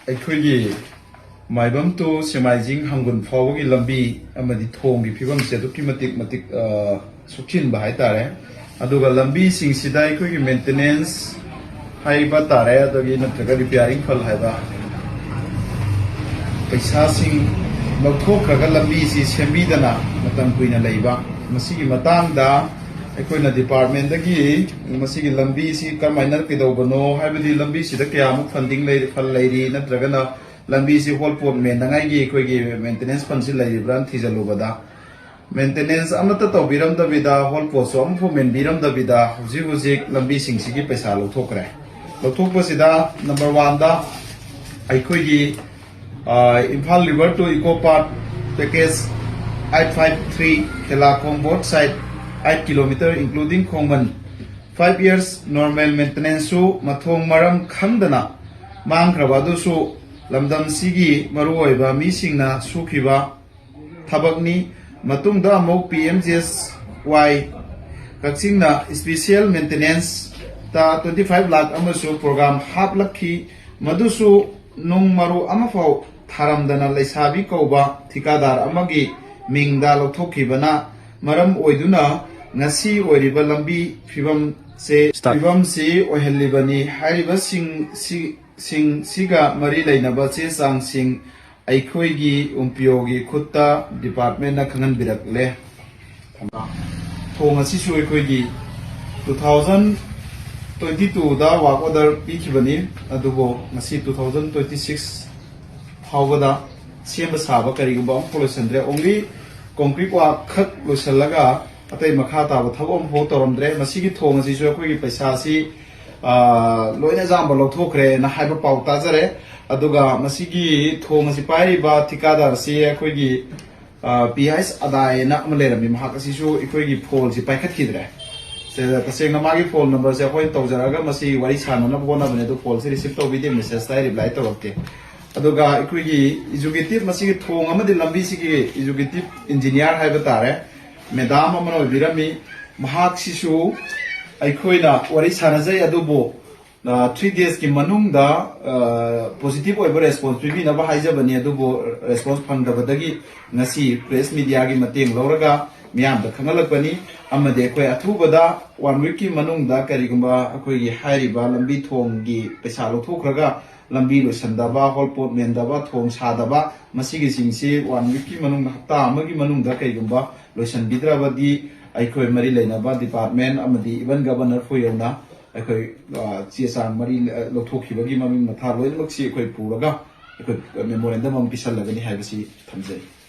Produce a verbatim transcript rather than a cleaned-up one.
ꯑꯩꯈꯣꯏꯒꯤ ꯃꯥꯏꯕꯝ ꯇꯨ ꯁꯦꯃꯥꯏꯖꯤꯡ ꯍꯪꯒꯨꯟ ꯐꯥꯎꯕꯒꯤ ꯂꯝꯕꯤ ꯑꯃꯗꯤ ꯊꯣꯡꯒꯤ ꯐꯤꯕꯝꯁꯦ ꯑꯗꯨꯛꯀꯤ ꯃꯇꯤꯛ ꯃꯇꯤꯛ, ꯑ, ꯁꯣꯛꯆꯤꯟꯕ ꯍꯥꯏꯇꯥꯔꯦ꯫ ꯑꯗꯨꯒ ꯂꯝꯕꯤꯁꯤꯡꯁꯤꯗ ꯑꯩꯈꯣꯏꯒꯤ maintenance ꯍꯥꯏꯕ ꯇꯥꯔꯦ, ꯑꯗꯨꯒꯤ ꯅꯠꯇ꯭ꯔꯒ repairing fund ꯍꯥꯏꯕ ꯄꯩꯁꯥꯁꯤꯡ ꯂꯧꯊꯣꯛꯈ꯭ꯔꯒ ꯂꯝꯕꯤꯁꯤ ꯁꯦꯝꯕꯤꯗꯅ ꯃꯇꯝ ꯀꯨꯏꯅ ꯂꯩꯕ, ꯃꯁꯤꯒꯤ ꯃꯇꯥꯡꯗ ꯑꯩꯈꯣꯏꯅ departmentꯗꯒꯤ ꯃꯁꯤꯒꯤ ꯂꯝꯕꯤꯁꯤ ꯀꯔꯝꯍꯥꯏꯅ ꯀꯩꯗꯧꯕꯅꯣ ꯍꯥꯏꯕꯗꯤ ꯂꯝꯕꯤꯁꯤꯗ ꯀꯌꯥꯃꯨꯛ funding ꯂꯩ, fund ꯂꯩꯔꯤ, ꯅꯠꯇ꯭ꯔꯒꯅ ꯂꯝꯕꯤꯁꯤ ꯍꯣꯜ ꯄꯣꯠ ꯃꯦꯟꯅꯉꯥꯏꯒꯤ ꯑꯩꯈꯣꯏꯒꯤ maintenance fundꯁꯤ ꯂꯩꯔꯤꯕ꯭ꯔꯥꯅ ꯊꯤꯖꯤꯜꯂꯨꯕꯗ, maintenance ꯑꯃꯠꯇ ꯇꯧꯕꯤꯔꯝꯗꯕꯤꯗ, ꯍꯣꯜ ꯄꯣꯠꯁꯨ ꯑꯃꯐꯥꯎ ꯃꯦꯟꯕꯤꯔꯝꯗꯕꯤꯗ ꯍꯧꯖꯤꯛ ꯍꯧꯖꯤꯛ ꯂꯝꯕꯤꯁꯤꯡꯁꯤꯒꯤ ꯄꯩꯁꯥ ꯂꯧꯊꯣꯛꯈ꯭ꯔꯦ꯫ ꯂꯧꯊꯣꯛꯄꯁꯤꯗ number oneꯗ ꯑꯩꯈꯣꯏꯒꯤ, ꯑ, Imphal River to Eco Park package eight five three, ꯈꯦꯂꯥꯈꯣꯡ both side eight kilometer including ꯈꯣꯡꯃꯟ, five years normal maintenanceꯁꯨ ꯃꯊꯣꯡ ꯃꯔꯝ ꯈꯪꯗꯅ ꯃꯥꯡꯈ꯭ꯔꯕ ꯑꯗꯨꯁꯨ ꯂꯝꯗꯝꯁꯤꯒꯤ ꯃꯔꯨꯑꯣꯏꯕ ꯃꯤꯁꯤꯡꯅ ꯁꯨꯈꯤꯕ ꯊꯕꯛꯅꯤ꯫ ꯃꯇꯨꯡꯗ ꯑꯃꯨꯛ P M G S Y ꯀꯛꯆꯤꯡꯅ special maintenanceꯇ twenty five lakh ꯑꯃꯁꯨ program ꯍꯥꯞꯂꯛꯈꯤ꯫ ꯃꯗꯨꯁꯨ ꯅꯨꯡ ꯃꯔꯨ ꯑꯃꯐꯥꯎ ꯊꯥꯔꯝꯗꯅ ꯂꯩꯁꯥꯕꯤ ꯀꯧꯕ ꯊꯤꯀꯥꯗꯥꯔ ꯑꯃꯒꯤ ꯃꯤꯡꯗ ꯂꯧꯊꯣꯛꯈꯤꯕꯅ ꯃꯔꯝ ꯑꯣꯏꯗꯨꯅ ꯉꯁꯤ ꯑꯣꯏꯔꯤꯕ ꯂꯝꯕꯤ ꯐꯤꯕꯝꯁꯦ, Start. ꯐꯤꯕꯝꯁꯤ ꯑꯣꯏꯍꯜꯂꯤꯕꯅꯤ꯫ ꯍꯥꯏꯔꯤꯕꯁꯤꯡ ꯁꯤ-, ꯁꯤꯡꯁꯤꯒ ꯃꯔꯤ ꯂꯩꯅꯕ ꯆꯦ ꯆꯥꯡꯁꯤꯡ ꯑꯩꯈꯣꯏꯒꯤ ꯎꯝꯄꯤꯌꯣꯒꯤ ꯈꯨꯠꯇ departmentꯅ ꯈꯪꯍꯟꯕꯤꯔꯛꯂꯦ꯫ ꯊꯣꯡ ꯑꯁꯤꯁꯨ ꯑꯩꯈꯣꯏꯒꯤ two thousand twenty twoꯗ work order ꯄꯤꯈꯤꯕꯅꯤ, ꯑꯗꯨꯕꯨ ꯉꯁꯤ two thousand twenty six ꯐꯥꯎꯕꯗ ꯁꯦꯝꯕ ꯁꯥꯕ ꯀꯔꯤꯒꯨꯝꯕ ꯑꯃꯐꯥꯎ ꯂꯣꯏꯁꯤꯟꯗ꯭ꯔꯦ꯫ Only concrete work ꯈꯛ ꯂꯣꯏꯁꯤꯜꯂꯒ ꯑꯇꯩ ꯃꯈꯥ ꯇꯥꯕ ꯊꯕꯛ ꯑꯃꯐꯥꯎ ꯇꯧꯔꯝꯗ꯭ꯔꯦ꯫ ꯃꯁꯤꯒꯤ ꯊꯣꯡ ꯑꯁꯤꯁꯨ ꯑꯩꯈꯣꯏꯒꯤ ꯄꯩꯁꯥꯁꯤ, ꯑ, ꯂꯣꯏꯅ ꯑꯌꯥꯝꯕ ꯂꯧꯊꯣꯛꯈ꯭ꯔꯦꯅ ꯍꯥꯏꯕ ꯄꯥꯎ ꯇꯥꯖꯔꯦ꯫ ꯑꯗꯨꯒ ꯃꯁꯤꯒꯤ ꯊꯣꯡ ꯑꯁꯤ ꯄꯥꯏꯔꯤꯕ ꯊꯤꯀꯥꯗꯥꯔ ꯑꯁꯤ ꯑꯩꯈꯣꯏꯒꯤ, ꯑ, P H ꯑꯗꯥꯏꯅ ꯑꯃ ꯂꯩꯔꯝꯃꯤ, ꯃꯍꯥꯛ ꯑꯁꯤꯁꯨ ꯑꯩꯈꯣꯏꯒꯤ phoneꯁꯤ ꯄꯥꯏꯈꯠꯈꯤꯗ꯭ꯔꯦ꯫ ꯁꯤꯗ ꯇꯁꯦꯡꯅ ꯃꯥꯒꯤ phone numberꯁꯦ ꯑꯩꯈꯣꯏꯅ ꯇꯧꯖꯔꯛꯑꯒ ꯃꯁꯤ ꯋꯥꯔꯤ ꯁꯥꯟꯅꯅꯕ ꯍꯣꯠꯅꯕꯅꯦ, ꯑꯗꯨ phoneꯁꯦ receive ꯇꯧꯕꯤꯗꯦ, messageꯇ reply ꯇꯧꯔꯛꯇꯦ꯫ ꯑꯗꯨꯒ ꯑꯩꯈꯣꯏꯒꯤ executive, ꯃꯁꯤꯒꯤ ꯊꯣꯡ ꯑꯃꯗꯤ ꯂꯝꯕꯤꯁꯤꯒꯤ executive engineer ꯍꯥꯏꯕ ꯇꯥꯔꯦ, madam ꯑꯃꯅ ꯑꯣꯏꯕꯤꯔꯝꯃꯤ꯫ ꯃꯍꯥꯛꯁꯤꯁꯨ ꯑꯩꯈꯣꯏꯅ ꯋꯥꯔꯤ ꯁꯥꯟꯅꯖꯩ, ꯑꯗꯨꯕꯨ ꯊ꯭ꯔꯤ ꯗꯦꯖꯀꯤ ꯃꯅꯨꯡꯗ ꯄꯣꯖꯤꯇꯤꯚ ꯑꯣꯏꯕ ꯔꯦꯁꯄꯣꯟꯁ ꯄꯤꯕꯤꯅꯕ ꯍꯥꯏꯖꯕꯅꯤ, ꯑꯗꯨꯕꯨ ꯔꯦꯁꯄꯣꯟꯁ ꯐꯪꯗꯕꯗꯒꯤ ꯉꯁꯤ ꯄ꯭ꯔꯦꯁ ꯃꯤꯗꯤꯌꯥꯒꯤ ꯃꯇꯦꯡ ꯂꯧꯔꯒ ꯃꯤꯌꯥꯝꯗ ꯈꯪꯍꯜꯂꯛꯄꯅꯤ꯫ ꯑꯃꯗꯤ ꯑꯩꯈꯣꯏ ꯑꯊꯨꯕꯗ ꯋꯥꯟ ꯋꯤꯛꯀꯤ ꯃꯅꯨꯡꯗ ꯀꯔꯤꯒꯨꯝꯕ ꯑꯩꯈꯣꯏꯒꯤ ꯍꯥꯏꯔꯤꯕ ꯂꯝꯕꯤ ꯊꯣꯡꯒꯤ ꯄꯩꯁꯥ ꯂꯧꯊꯣꯛꯈ꯭ꯔꯒ ꯂꯝꯕꯤ ꯂꯣꯏꯁꯟꯗꯕ, ꯍꯣꯜ ꯄꯣꯠ ꯃꯦꯟꯗꯕ, ꯊꯣꯡ ꯁꯥꯗꯕ, ꯃꯁꯤꯒꯤꯁꯤꯡꯁꯤ ꯋꯥꯟ ꯋꯤꯛꯀꯤ ꯃꯅꯨꯡꯗ, ꯍꯞꯇꯥ ꯑꯃꯒꯤ ꯃꯅꯨꯡꯗ ꯀꯩꯒꯨꯝꯕ ꯂꯣꯏꯁꯟꯕꯤꯗ꯭ꯔꯕꯗꯤ ꯑꯩꯈꯣꯏ ꯃꯔꯤ ꯂꯩꯅꯕ ꯗꯤꯄꯥꯔꯠꯃꯦꯟ ꯑꯃꯗꯤ ꯏꯚꯟ ꯒꯕꯔꯅꯔ ꯐꯥꯎ ꯌꯧꯅ ꯑꯩꯈꯣꯏ, ꯑ, ꯆꯦ ꯆꯥꯡ ꯃꯔꯤ, ꯑ, ꯂꯧꯊꯣꯛꯈꯤꯕꯒꯤ ꯃꯃꯤꯡ ꯃꯊꯥ ꯂꯣꯏꯅꯃꯛꯁꯤ ꯑꯩꯈꯣꯏ ꯄꯨꯔꯒ ꯑꯩꯈꯣꯏ ꯃꯦꯃꯣꯔꯦꯟꯗꯝ ꯑꯃ ꯄꯤꯁꯜꯂꯒꯅꯤ ꯍꯥꯏꯕꯁꯤ ꯊꯝꯖꯔꯤ꯫